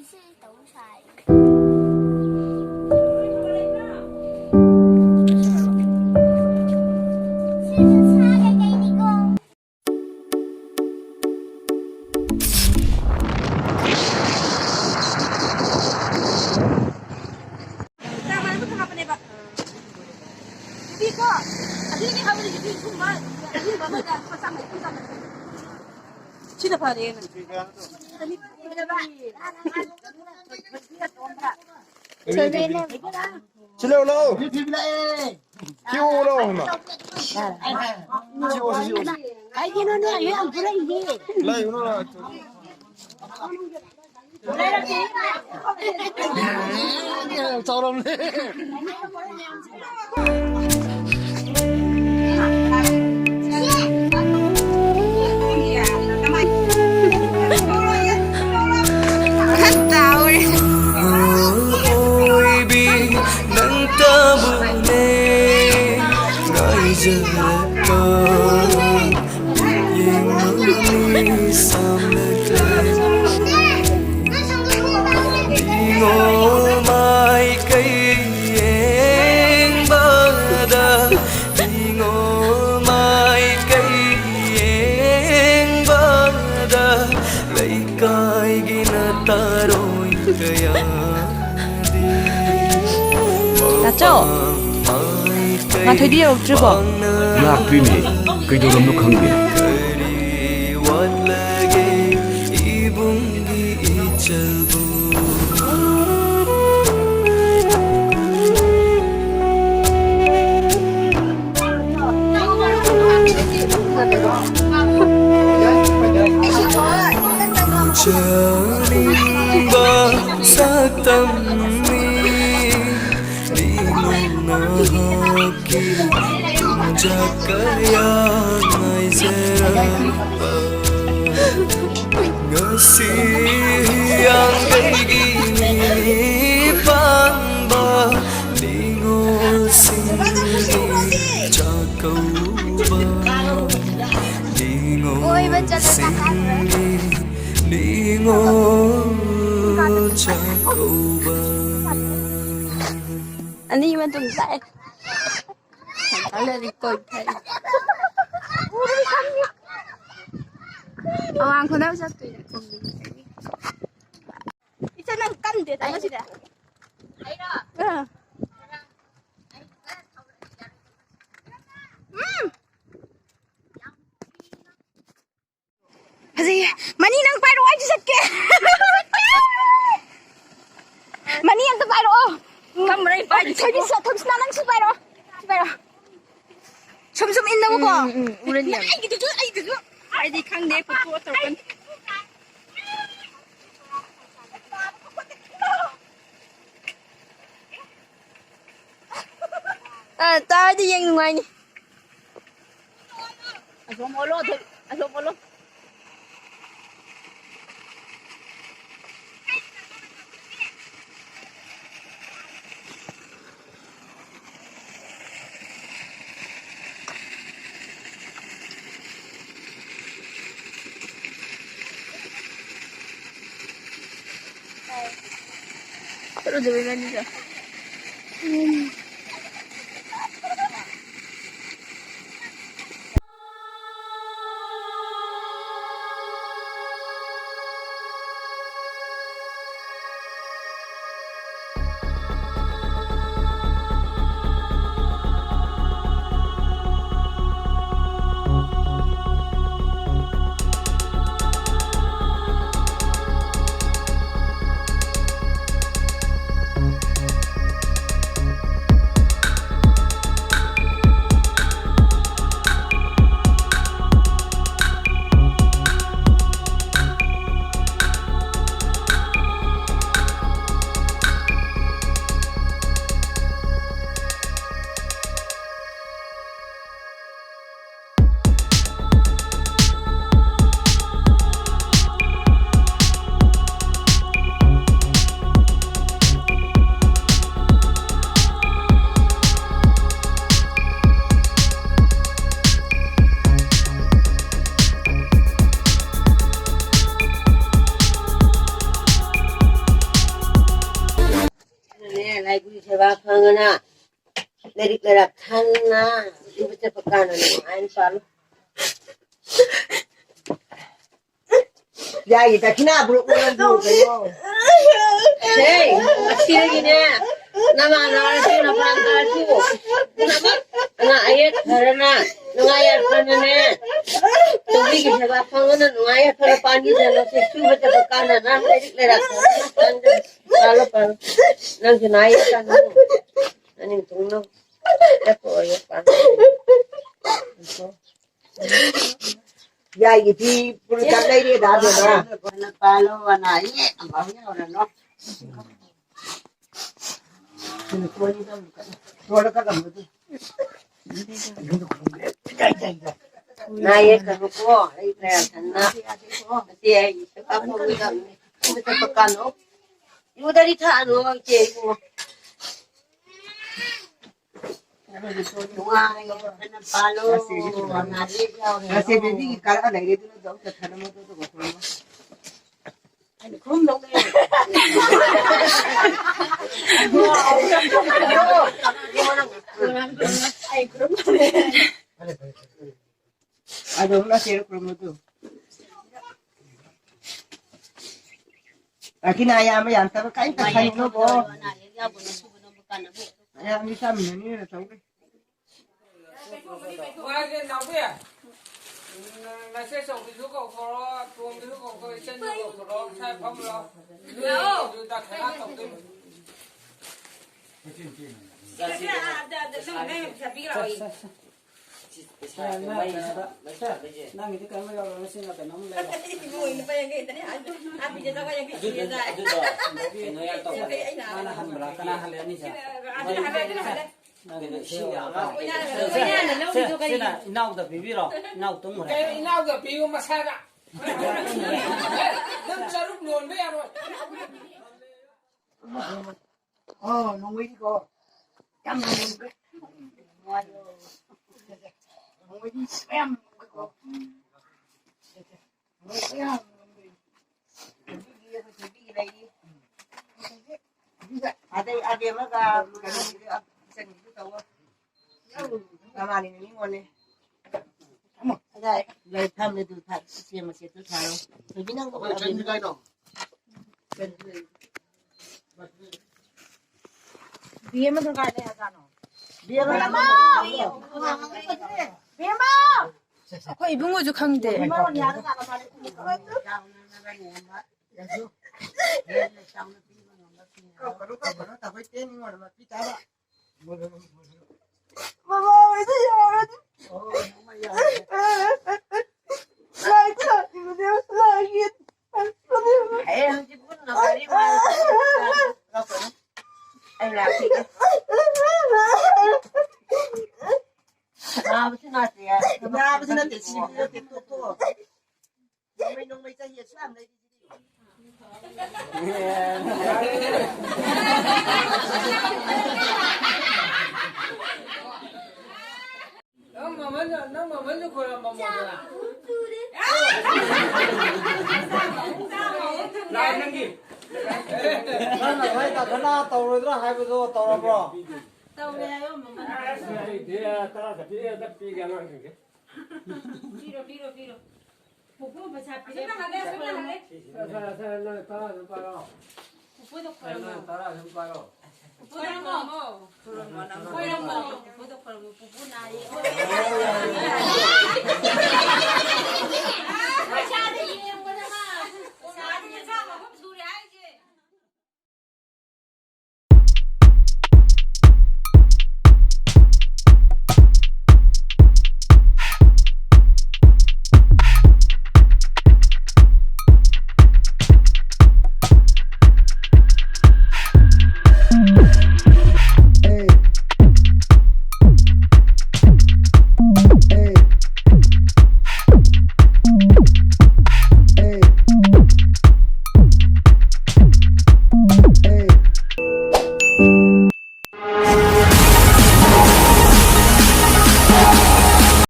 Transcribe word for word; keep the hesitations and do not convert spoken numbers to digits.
ꯁꯤ ꯇꯧ ꯁꯥꯏ꯫ ꯁꯤꯁꯨ ꯁꯥꯒꯦ ꯀꯩꯅꯤꯀꯣ꯫ ꯆꯥ ꯃꯔꯛꯇ ꯍꯥꯞꯄꯅꯦꯕ꯫ ꯌꯨꯕꯤꯀꯣ, ꯑꯗꯨꯗꯤ ꯍꯥꯞꯄꯅꯦ, ꯌꯨꯕꯤ ꯁꯨꯝꯕ, ꯑꯗꯨꯒꯨꯝꯕ ꯑꯃꯗ ꯂꯨꯄꯥ ꯆꯥꯝꯃ ꯃꯔꯤꯐꯨ, ꯆꯥꯝꯃ ꯃꯔꯤꯐꯨ꯫ ꯁꯤꯅ ꯐꯔꯦꯅ꯫ ꯁꯤ ꯂꯧ, ꯂꯧ꯫ ꯁꯤ ꯎ ꯂꯧ, ꯍꯩꯃꯥ꯫ ꯁꯤ ꯎ, ꯁꯤ ꯎ꯫ ꯀꯩꯒꯤꯅꯣꯅꯦ ꯌꯥꯝ ꯄꯨꯔꯛꯏꯁꯦ? ꯂꯩ, ꯎ ꯂꯧ꯫ ꯆꯥꯎꯔꯝꯅꯦ꯫ ꯑꯣꯏꯕꯤ ꯅꯪꯇꯕꯨꯅꯦ ꯉꯥꯏꯖꯔꯛꯄ ꯌꯦꯡꯂꯝꯃꯤ ꯁꯝꯂꯛꯂꯦ꯫ ꯅꯤꯉꯣꯜ ꯃꯥꯏꯀꯩ ꯌꯦꯡꯕꯗ, ꯅꯤꯉꯣꯜ ꯃꯥꯏꯀꯩ ꯌꯦꯡꯕꯗ, ꯂꯩꯀꯥꯏꯒꯤ ꯅꯇꯥꯔꯣꯏ ꯀꯌꯥꯗꯤ ꯇꯥꯆꯧ, ꯃꯄꯥꯟ ꯃꯥꯏꯀꯩ ꯉꯥꯟꯊꯣꯏꯗꯤ ꯌꯧꯔꯛꯇ꯭ꯔꯤꯕꯣ? ꯄꯥꯡꯅ ꯂꯥꯛꯇ꯭ꯔꯤꯅꯦ, ꯀꯩꯗꯧꯔꯝꯅꯣ ꯈꯪꯗꯦ꯫ ꯀꯔꯤ ꯋꯥꯠꯂꯒꯦ ꯏꯕꯨꯡꯒꯤ ꯏꯆꯜꯕꯨ? ꯆꯥꯅꯤꯡꯕ ꯁꯛꯇꯝꯅꯤ ꯅꯤꯉꯣꯜ ꯅꯍꯥꯛꯀꯤ ꯇꯨꯡꯖ ꯀꯌꯥ ꯉꯥꯏꯖꯔꯛꯄ꯫ ꯉꯁꯤ ꯍꯤꯌꯥꯡꯒꯩꯒꯤ ꯃꯤꯅꯤ ꯄꯥꯟꯕ ꯅꯤꯉꯣꯜꯁꯤꯡꯒꯤ ꯆꯥꯛꯀꯧꯕ꯫ ꯀꯣꯏꯕ ꯆꯠꯂꯒ ꯅꯤꯉꯣꯜꯁꯤꯡꯒꯤ ꯅꯤꯉꯣꯜ ꯑꯅꯤ ꯃꯇꯨꯡ ꯆꯥꯛꯑꯦ꯫ ꯀꯂꯔꯗꯤ ꯀꯣꯏ ꯐꯩ꯫ ꯑꯋꯥꯡ ꯈꯨꯅꯧ ꯆꯠꯇꯣꯏꯅꯦ꯫ ꯏꯆꯦ, ꯅꯪ ꯀꯟꯗꯦ ꯇꯥꯏ ꯉꯁꯤꯗꯤ꯫ ꯑꯥ꯫ ꯎꯝ꯫ ꯐꯖꯩꯌꯦ꯫ ꯃꯅꯤ, ꯅꯪ ꯄꯥꯏꯔꯛꯑꯣ, ꯑꯩꯁꯨ ꯆꯠꯀꯦ꯫ ꯃꯅꯤ ꯑꯝꯇ ꯄꯥꯏꯔꯛꯑꯣ꯫ ꯀꯝꯕꯅ ꯑꯩ ꯄꯥꯏꯗꯣꯏꯁꯦ? ꯊꯣꯏꯕꯤꯁ-, ꯊꯣꯏꯕꯤꯁꯅꯥ, ꯅꯪ ꯁꯤ ꯄꯥꯏꯔꯛꯑꯣ꯫ ꯁꯤ ꯄꯥꯏꯔꯛꯑꯣ꯫ ꯁꯨꯝ ꯁꯨꯝ ꯏꯟꯅꯧꯀꯣ꯫ ꯎꯝ, ꯎꯝ, ꯎꯔꯅꯤ ꯌꯥꯝ꯫ ꯑꯩꯒꯤꯗꯨꯁꯨ, ꯑꯩꯒꯤꯗꯨꯁꯨ꯫ ꯑꯩꯗꯤ ꯈꯪꯗꯦ, ꯄꯨꯊꯣꯛꯑ ꯇꯧꯔꯛꯀꯅꯤ꯫ ꯑ, ꯇꯥꯔꯗꯤ ꯌꯦꯡ ꯅꯨꯡꯉꯥꯏꯅꯤ꯫ ꯑꯁꯣꯝ ꯑꯣꯜꯂꯣ, ꯑꯁꯣꯝ ꯑꯣꯜꯂꯣ꯫ ꯆꯠꯂꯨꯁꯦ ꯏꯕꯥꯅꯤꯁꯨ꯫ ꯋꯥ ꯐꯪꯉꯅ ꯂꯥꯏꯔꯤꯛ ꯂꯩꯔꯥꯛ ꯊꯟꯅ ꯏꯕ ꯆꯠꯄ ꯀꯥꯟꯗ ꯅꯨꯡꯉꯥꯏꯅ ꯄꯥꯜꯂꯨ꯫ ꯌꯥꯏꯌꯦ, ꯗꯈꯤꯅꯥ ꯄꯨꯔꯛꯑꯣ ꯅꯪꯕꯨ ꯀꯩꯅꯣ? ꯍꯦ, ꯉꯁꯤꯗꯒꯤꯅꯦ, ꯅꯃꯥꯟꯅꯕꯁꯨ ꯅꯄꯥꯟ ꯀꯥꯔꯁꯨ ꯄꯨꯝꯅꯃꯛ ꯑꯅꯥ ꯑꯌꯦꯛ ꯐꯔꯅ ꯅꯨꯡꯉꯥꯏ ꯌꯥꯏꯐꯅꯅꯦ, ꯇꯧꯕꯤꯒꯤ ꯁꯦꯕꯥ ꯐꯪꯉꯅ ꯅꯨꯡꯉꯥꯏ ꯌꯥꯏꯐꯅ ꯄꯥꯟꯕꯤꯗꯅ ꯁꯨꯕ ꯆꯠꯄ ꯀꯥꯟꯗꯅ ꯂꯥꯏꯔꯤꯛ ꯂꯩꯔꯥꯛ ꯐꯪꯉꯅ ꯄꯥꯟꯗꯅ ꯄꯥꯜꯂꯣ, ꯄꯥꯜꯂꯣ꯫ ꯅꯪꯁꯨ ꯅꯥ ꯌꯦꯛ ꯀꯥꯟꯗ ꯅꯅꯤꯡ ꯊꯨꯡꯅ ꯆꯠꯄ ꯑꯣꯏꯌꯣ, ꯄꯥꯜꯂꯣ꯫ ꯌꯥꯏꯒꯤ ꯐꯤ ꯄꯨꯔ ꯆꯠ ꯂꯩꯔꯦꯗ, ꯑꯗꯨꯅ꯫ ꯐꯅ ꯄꯥꯜꯂꯣ, ꯑꯅꯥ ꯑꯌꯦꯛ ꯑꯃ ꯌꯥꯎꯔꯅꯨ꯫ ꯅꯥ ꯌꯦꯛꯀꯅꯨꯀꯣ, ꯑꯩ ꯀꯌꯥ ꯊꯟꯅ ꯅꯠꯇꯦ, ꯑꯩ ꯄꯩꯁꯥ ꯐꯪꯉꯣꯏꯗꯕꯅꯤ꯫ ꯀꯣꯏꯕ ꯆꯠꯄ ꯀꯥꯟꯗꯣ ꯌꯨꯗꯗꯤ ꯊꯛꯑꯅꯨ, ꯏꯆꯦ ꯏꯕꯨꯡꯉꯣ꯫ ꯅꯨꯡꯉꯥꯏꯅ ꯄꯥꯜꯂꯣ, ꯑꯅꯥ ꯑꯌꯦꯛ ꯌꯥꯎꯔꯅꯨ꯫ ꯉꯁꯤ ꯕꯦꯕꯤꯒꯤ ꯀꯥꯔꯛꯑ ꯂꯩꯔꯦ, ꯑꯗꯨꯅ ꯑꯗꯨꯝ ꯆꯠꯊꯔꯝꯃꯣ, ꯑꯗꯨꯒ ꯊꯣꯡꯉꯣ꯫ ꯑꯩꯅ ꯈꯨꯔꯨꯝꯗꯧꯅꯦ꯫ ꯑꯗꯣ ꯅꯆꯦ ꯈꯨꯔꯨꯝꯃꯨ ꯇꯨ꯫ ꯑꯀꯤꯅꯥ ꯌꯥꯝꯕ ꯌꯥꯝꯇꯕ ꯀꯔꯤꯝꯇ ꯈꯟꯒꯅꯨꯀꯣ꯫ ꯃꯌꯥꯝꯗꯤ ꯆꯥꯃꯤꯟꯅꯅꯤꯅ ꯇꯧꯔꯤ꯫ ꯅꯨꯡꯉꯥꯏꯔꯦ, ꯅꯥꯎꯕꯤ꯫ ꯎꯝ, ꯅꯆꯦ ꯆꯧꯕꯤꯁꯨ ꯀꯧꯊꯣꯔꯛꯑꯣ, ꯇꯣꯝꯕꯤꯁꯨ ꯀꯧꯊꯣꯔꯛꯑꯣ, ꯏꯆꯟꯁꯨ ꯀꯧꯊꯣꯔꯛꯑꯣ, ꯁ꯭ꯋꯥꯏ ꯐꯝꯃꯨ ꯂꯥꯎ꯫ ꯅꯣꯏ ꯏꯃꯨꯡꯗꯨꯗ ꯀꯅꯥ ꯇꯧꯗꯣꯏꯅꯣ? ꯅꯪꯒꯤꯗꯤ ꯀꯩꯅꯣꯝ ꯌꯥꯎꯔꯣꯏ, ꯁꯤꯅ ꯀꯩꯅꯣꯝ ꯂꯩꯔꯣ꯫ ꯏꯕꯨꯡꯉꯣ, ꯂꯨꯄꯥ ꯌꯥꯡꯈꯩꯗꯅꯦ꯫ ꯑꯗꯨꯗꯣ, ꯑꯗꯨꯗꯣ ꯀꯩꯅꯣ ꯌꯥꯝ ꯇꯧꯕꯅꯦ꯫ ꯃꯥꯅ ꯍꯟꯕ꯭ꯔꯥ? ꯀꯅꯥ ꯍꯜꯂꯦ ꯑꯅꯤꯁꯦ? ꯑꯗꯨꯅ ꯍꯜꯂꯦ, ꯑꯗꯨꯅ ꯍꯜꯂꯦ꯫ ꯅꯪꯒꯤꯗꯤ ꯁꯤ ꯌꯥꯝ ꯂꯧꯔꯤꯗꯣ ꯁꯦ, ꯀꯩꯒꯤꯅꯣ? ꯁꯤꯅ ꯏꯅꯥꯎꯗ ꯄꯤꯕꯤꯔꯣ꯫ ꯏꯅꯥꯎ ꯇꯨꯝꯈ꯭ꯔꯦ꯫ ꯀꯩꯅꯣ ꯏꯅꯥꯎꯗ ꯄꯤꯌꯨ ꯃꯁꯥꯗ? ꯅꯪ ꯆꯔꯨꯛ ꯂꯣꯟꯕ ꯌꯥꯔꯣꯏ꯫ ꯑꯣ, ꯅꯣꯡꯃꯩꯗꯤꯀꯣ꯫ ꯌꯥꯝ ꯅꯣꯡꯃꯩ꯫ ꯅꯣꯡꯃꯩꯗꯤ ꯃꯌꯥꯝ ꯅꯣꯡꯃꯩꯀꯣ꯫ ꯅꯣꯡꯃꯩ ꯃꯌꯥꯝ ꯅꯣꯡꯃꯩ꯫ ꯑꯗꯩ ꯑꯕꯦꯝꯃꯒ ꯀꯩꯅꯣꯁꯤꯒ ꯏꯆꯟꯒꯤꯁꯨ ꯇꯧꯋꯣ꯫ ꯃꯃꯥꯅꯤꯅ ꯃꯤꯉꯣꯟꯅꯦ꯫ ꯑꯗꯥꯏ ꯂꯩ ꯊꯝꯃꯦ, ꯑꯗꯨ ꯊꯥ-, ꯁꯦꯝꯃꯁꯦ, ꯑꯗꯨ ꯊꯥꯔꯣ꯫ ꯊꯣꯏꯕꯤ, ꯅꯪ ꯑꯩꯈꯣꯏ ꯆꯟꯕꯤ ꯀꯥꯏꯗꯣ? ꯕꯦꯝꯃꯗꯣ ꯀꯥꯏ ꯂꯩꯔꯖꯥꯠꯅꯣ? ꯕꯦꯝꯃ! ꯕꯦꯝꯃ! ꯑꯩꯈꯣꯏ ꯏꯕꯨꯡꯉꯣꯁꯨ ꯈꯪꯗꯦ꯫ ꯀꯧꯀꯅꯨ, ꯀꯧꯀꯅꯨ, ꯇꯧꯕ ꯏꯇꯦ ꯅꯤꯉꯣꯜ ꯃꯄꯤ ꯇꯥꯕ꯫ ꯃꯃꯥ ꯍꯣꯏꯗ ꯌꯥꯔꯅꯤ꯫ ꯂꯥꯏ ꯊꯥꯅꯤꯡꯕꯅꯦ, ꯂꯥꯏꯒꯤ ꯑꯦ, ꯍꯧꯖꯤꯛ ꯄꯨꯟꯅ ꯒꯥꯔꯤ ꯃꯥꯜꯂꯦ꯫ ꯑꯩ ꯂꯥꯛꯈꯤꯒꯦ꯫ ꯅꯥꯕꯁꯨ ꯅꯥꯗꯦ ꯍꯥꯏ꯫ ꯅꯥꯕꯁꯨ ꯅꯠꯇꯦ, ꯁꯤꯕꯁꯨ ꯅꯠꯇꯦ, ꯇꯣꯛ, ꯇꯣꯛ꯫ ꯅꯣꯡꯃꯩ, ꯅꯣꯡꯃꯩ ꯆꯍꯤ ꯑꯁꯨꯛ ꯌꯥꯝ ꯂꯩꯔꯤꯁꯤꯗꯤ꯫ ꯅꯪ ꯃꯃꯜ, ꯅꯪ ꯃꯃꯜꯁꯨ ꯈꯣꯏꯔꯝꯃꯝꯃꯣꯗꯅ꯫ ꯂꯥꯛꯑꯦ ꯅꯪꯒꯤ꯫ ꯅꯪ ꯉꯁꯥꯏ ꯗꯥ ꯁꯅꯥ ꯇꯧꯔꯣꯏꯗ꯭ꯔꯥ ꯍꯥꯏꯕꯗꯣ ꯇꯧꯔꯕ꯭ꯔꯣ? ꯇꯧꯔꯦ ꯍꯥꯏꯌꯣ, ꯃꯃꯜ꯫ ꯑꯁ, ꯑꯩꯗꯤ ꯇꯔꯥ ꯆꯠꯄꯤ ꯑꯝꯇ ꯄꯤꯒꯦ ꯑꯉꯥꯡꯁꯤꯡꯁꯦ꯫ ꯄꯤꯔꯣ, ꯄꯤꯔꯣ, ꯄꯤꯔꯣ꯫ ꯄꯨꯄꯨ ꯄꯩꯁꯥ ꯄꯤꯔꯦ꯫ ꯑꯁꯣꯝꯗ ꯍꯜꯂꯦ, ꯑꯁꯣꯝꯗ ꯍꯜꯂꯦ꯫ ꯁꯦ, ꯁꯦ, ꯁꯦ, ꯅꯪ ꯇꯔꯥ ꯑꯗꯨꯝ ꯄꯥꯏꯔꯣ꯫ ꯄꯨꯄꯨꯗ ꯁꯦ, ꯅꯪ ꯈꯣꯏꯔꯝꯃꯣ꯫ ꯇꯔꯥ ꯑꯗꯨꯝ ꯄꯥꯏꯔꯣ꯫ ꯄꯨꯄꯨꯗ ꯈꯣꯏꯔꯝꯃꯣ꯫ ꯈꯣꯏꯔꯝꯃꯣ, ꯅꯪ ꯈꯣꯏꯔꯝꯃꯣ꯫ ꯄꯨꯄꯨꯗ ꯈꯣꯏꯔꯝꯃꯣ꯫ ꯄꯨꯄꯨ ꯅꯥꯏꯌꯦ꯫ ꯄꯩꯁꯥꯗꯤ